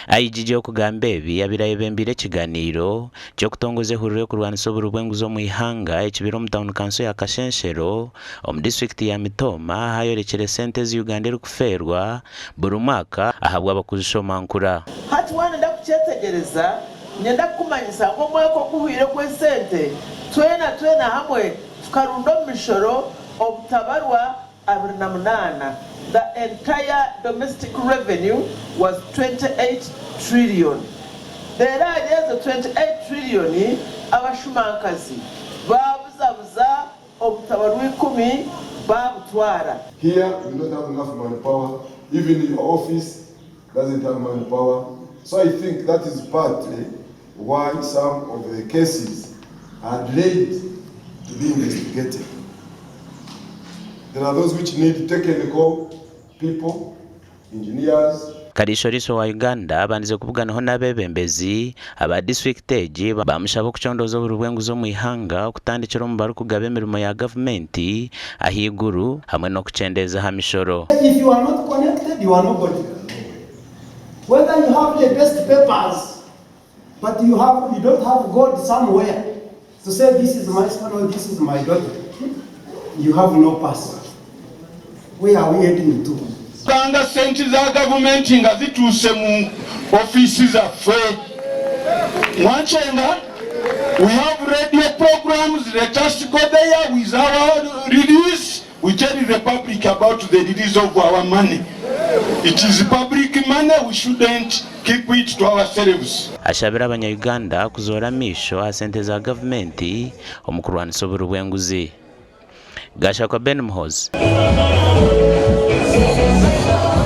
IGG okugamba ebi abaire ayebembeire ekiganiiro ky'okutongoza ehururu y'okurwanisa oburi bw'enguzi omu ihanga ekibaire omu tauni kanso ya Kashenshero omu disiturikiti ya Mitooma ahu ayorekire esente ezi Uganda erikufeerwa buri mwaka ahabw'abakuzishomankura. Hati waaba nooyenda kukyetegyereza, niinyenda kukumanyisa ngu omwaka oguhweire ogw'esente, twena twena hamwe tukarunda omu mishoro obutabarwa 28, the entire domestic revenue was 28 trillion. Reero ahari ezo 28 trillion, abashumankazi baabuzabuza obutabarwa ikumi baabutwara. Here we don't have enough manpower, even your office doesn't have manpower, so I think that is partly why some of the cases are delayed to be investigated. There are those which need technical people, engineers. Kariisho-riisho wa Uganda abandize kubuganaho n'abeebembezi aba disiturikiti egi baamushaba okucondooza oburi bw'enguzi omu ihanga okutandikira omu barikugaba emirimo ya gavumenti ahaiguru hamwe n'okukyendeeza aha mishoro. If you are not connected, you are nobody. Whether you have the best papers, but you have you don't have God somewhere to say this is my son or this is my daughter, you have no pass. Where are we heading to? Osanga ssente za gavumenti nga zituuse mu ofiisi zaffe. Mwankyenga, we have radio programs, let us go there with our release, we tell the public about the release of our money. It is public money, we shouldn't keep it to ourselves. Ashabire abanya-Uganda kuzoora amaisho aha sente za gavumenti omu kurwanisa oburi bw'enguzi. Gashakwa Ben Muhoozi.